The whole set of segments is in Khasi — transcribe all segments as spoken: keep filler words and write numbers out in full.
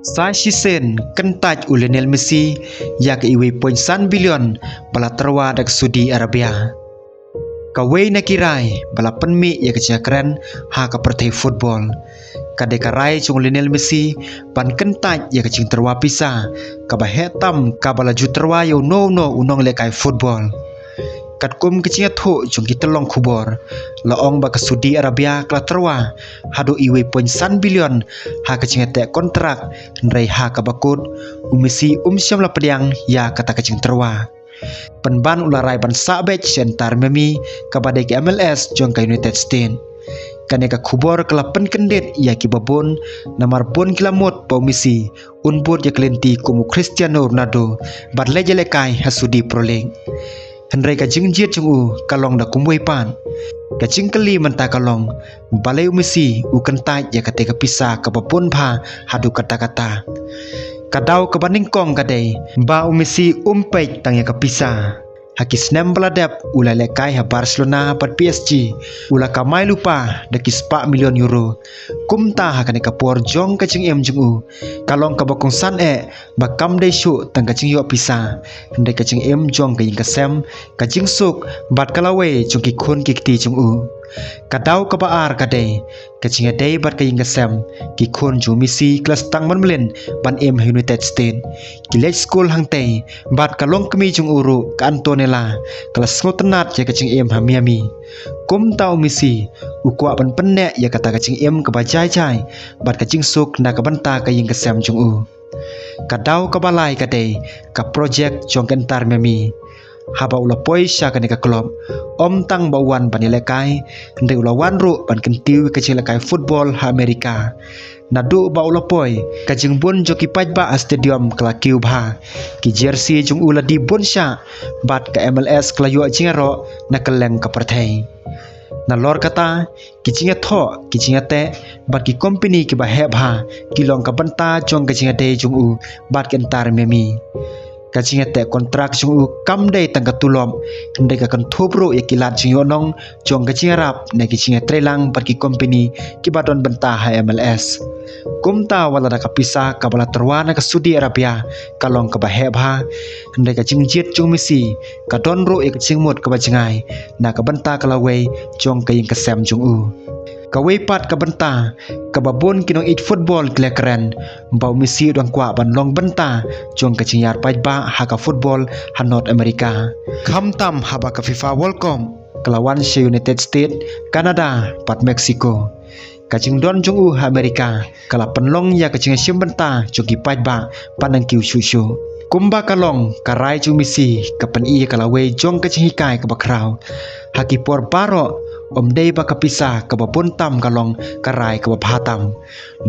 Sa shisien kyntait u Lionel Messi ïa ka iwei point san billion ba la tyrwa da ka Saudi Arabia. Kawei na ki rai ba la pynmih ïa ka jingkren ha ka pyrthei football. Ka dei ka rai jong u Lionel Messi ban kyntait ïa ka jingtyrwa pisa kaba heh tam kaba la ju tyrwa ïa uno uno u nonglehkai football. Katkum ka jingïathuh jong ki tyllong khubor, la ong ba ka Saudi Arabia ka la tyrwa haduh iwei point san billion ha ka jingïateh kontrak, hynrei ha kaba kut u Messi um shym la pdiang ïa kata ka jingtyrwa. Pynban u la rai ban sah beit sha Inter Miami kaba dei ka M L S jong ka United States. Kane ka khubor ka la pynkyndit ïa kiba bun, namar bun ki la mut ba u Messi un bud ïa ka lynti kum u Cristiano Ronaldo bad leit ïalehkai ha Saudi Pro League. Hynrei ka jingjied jong u ka long da kumwei pat. Ka jingkylli mynta ka long, balei u Messi u kyntait ïa kata ka pisa kaba bun bha haduh katta katta? Ka daw kaba nyngkong ka dei ba u Messi um peit tang ïa ka pisa. Ha ki snem ba la dep u la lehkai ha Barcelona bad P S G, u la kamai lypa da ki spah million euro. Kumta ha kane ka por jong ka jingim jong u, ka long kaba kongsan eh ba kam dei shuh tang ka jingïoh pisa, hynrei ka jingim jong ka ïing ka sem, ka jingsuk bad ka lawei jong ki khun ki kti jong u. Ka daw kaba ar ka dei ka jingïadei bad ka ïing ka sem. Ki khun jong u Messi ki la sdang ban mlien ban im ha United States. Ki leit skul hangtei bad ka longkmie jong u ruh ka Antonella ka la sngewtynnat ïa ka jingim ha Miami. Kumta u Messi u kwah ban pynneh ïa kata ka jingim kaba jai jai bad ka jingsuk na ka bynta ka ïing ka sem jong u. Ka daw kaba lai ka dei ka projek jong ka Inter Miami. Haba u la poi sha kane ka klub, ym tang ba u wan ban ïalehkai, hynrei u la wan ruh ban kyntiew ïa ka jinglehkai football ha Amerika. Naduh ba u la poi, ka jingbun jong ki paidbah ha stadium ka la kiew bha. Ki jersey jong u la die bun shah bad ka M L S ka la ïoh jingïaroh na kylleng ka pyrthei. Nalor kata, ki jingïathoh, ki jingïateh bad ki kompeni kiba heh bha ki long ka bynta jong ka jingïadei jong u bad ka Inter Miami. Ka jingïateh kontrak jong u kam dei tang ka tulop, hynrei ka kynthup ruh ïa ki lad jingïohnong jong ka jingïarap na ki jingïatreilang bad ki kompeni kiba don bynta ha M L S. Kumta wat lada ka pisa kaba la tyrwa na ka Saudi Arabia ka long kaba heh bha, hynrei ka jingjied jong u Messi ka don ruh ïa ka jingmut kaba jngai na ka bynta ka lawei jong ka ïing ka sem jong u. Kawei pat ka bynta kaba bun ki nongïeit football ki la kren, ba u Messi u dang kwah ban long bynta jong ka jingïar paidbah ha ka football ha North America. Khamtam haba ka FIFA World Cup ka la wan sha United States, Canada bad Mexico, ka jingdon jong u ha Amerika ka la pynlong ïa ka jingshim bynta jong ki paidbah ba nang kiew shuh shuh. Kumba ka long, ka rai jong u Messi ka pyni ïa ka lawei jong ka jinghikai kaba khraw. Ha ki por baroh, ym dei ba ka pisa kaba bun tam ka long ka rai kaba bha tam.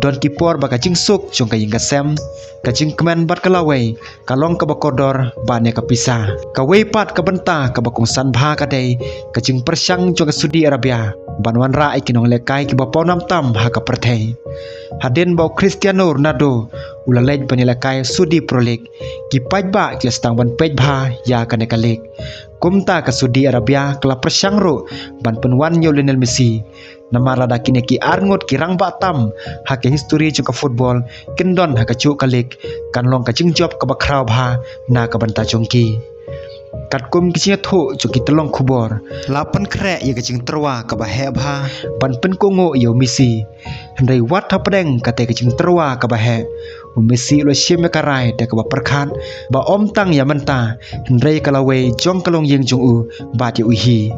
Don ki por ba ka jingsuk jong ka ïing ka sem, ka jingkmen bad ka lawei ka long kaba kordor ban ïa ka pisa. Kawei pat ka bynta kaba kongsan bha ka dei ka jingpyrshang jong ka Saudi Arabia ban wanrah ïa ki nonglehkai kiba pawnam tam ha ka pyrthei. Hadien ba u Cristiano Ronaldo u la leit ban ïalehkai Saudi Pro League, ki paidbah ki la sdang ban peit bha ïa kane ka league. Kumta ka Saudi Arabia ka la pyrshang ruh ban pynwan ïa u Lionel Messi, namar lada kine ki arngut ki rangbah tam ha ka histori jong ka football kin don ha kajuh ka league, kan long ka jingjop kaba khraw bha na ka bynta jong ki. Katkum ki jingïathuh jong ki tyllong khubor, la pynkhreh ïa ka jingtyrwa kaba heh bha ban pynkohnguh ïa u Messi. Hynrei wat hapdeng kata ka jingtyrwa kaba heh, u Messi u la shim ïa ka rai da kaba pyrkhat ba ym tang ïa mynta, hynrei ka lawei jong ka longïing jong u bad ïa u hi.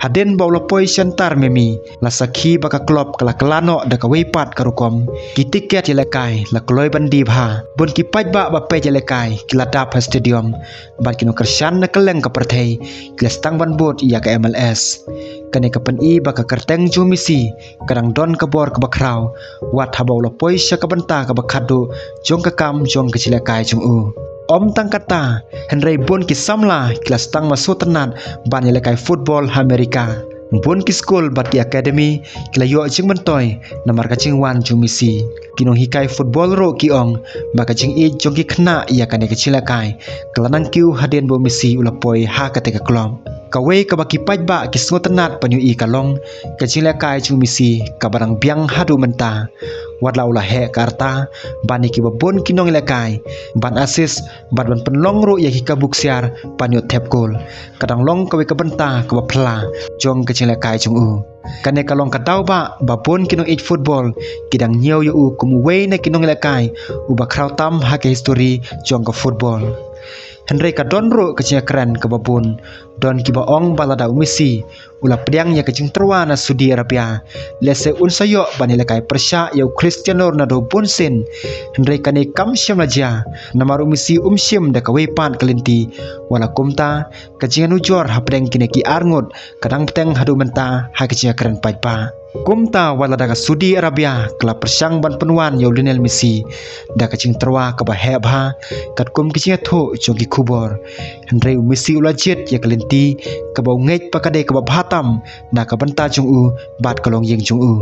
Hadien ba u la poi sha Inter Miami, la sakhi ba ka klub ka la kylla noh da kawei pat ka rukom. Ki tiket ïalehkai la kloi ban die bha. Bun ki paidbah ba peit ïalehkai ki la dap ha stadium, bad ki nongkyrshan na kylleng ka pyrthei ki la sdang ban bud ïa ka M L S. Kane ka pyni ba ka kyrteng jong u Messi ka dang don ka bor kaba khraw, wat haba u la poi sha ka bynta kaba khatduh jong ka kam jong ka jingïalehkai jong u. Ym tang kata, hynrei bun ki samla ki la sdang ban sngewtynnat ban ïalehkai football ha Amerika. Bun ki skul bad ki academy ki la ïoh jingmyntoi namar ka jingwan jong u Messi. Ki nonghikai football ruh ki ong ba ka jingïeit jong ki khynnah ïa kane ka jingïalehkai ka la nang kiew hadien ba u Messi u la poi ha kata ka klub. Kawei kaba ki paidbah ki sngewtynnad ban ïohi ka long ka jinglehkai jong u Messi kaba dang biang haduh mynta. Wat la u la heh ka rta ban ïa kiba bun ki nongïalehkai ban assist bad ban pynlong ruh ïa ki kabu ksiar ban ïoh thep gol, ka dang long kawei ka bynta kaba phylla jong ka jinglehkai jong u. Kane ka long ka daw ba ba bun ki nongïeit football ki dang ñiew ïa u kum uwei na ki nongïalehkai uba khraw tam ha ka history jong ka football. Hynrei ka don ruh ka jingkren kaba bun, don kiba ong ba lada u Messi u la pdiang ïa ka jingtyrwa na Saudi Arabia, lehse un sa ïoh ban ïalehkai pyrshah ïa u Cristiano Ronaldo bunsien. Hynrei kane kam shym la jia, namar u Messi um shim da kawei pat ka lynti. Wat la kumta, ka jingïanujor hapdeng kine ki arngut ka dang bteng haduh mynta ha ka jingkren paidbah. Kumta wat lada ka Saudi Arabia ka la pyrshang ban pynwan ïa u Lionel Messi da ka jingtyrwa kaba heh bha katkum ka jingïathuh jong ki khubor, hynrei u Messi u la jied ïa ka lynti kaba u ngeit ba ka dei kaba bha tam na ka bynta jong u bad ka longïing jong u.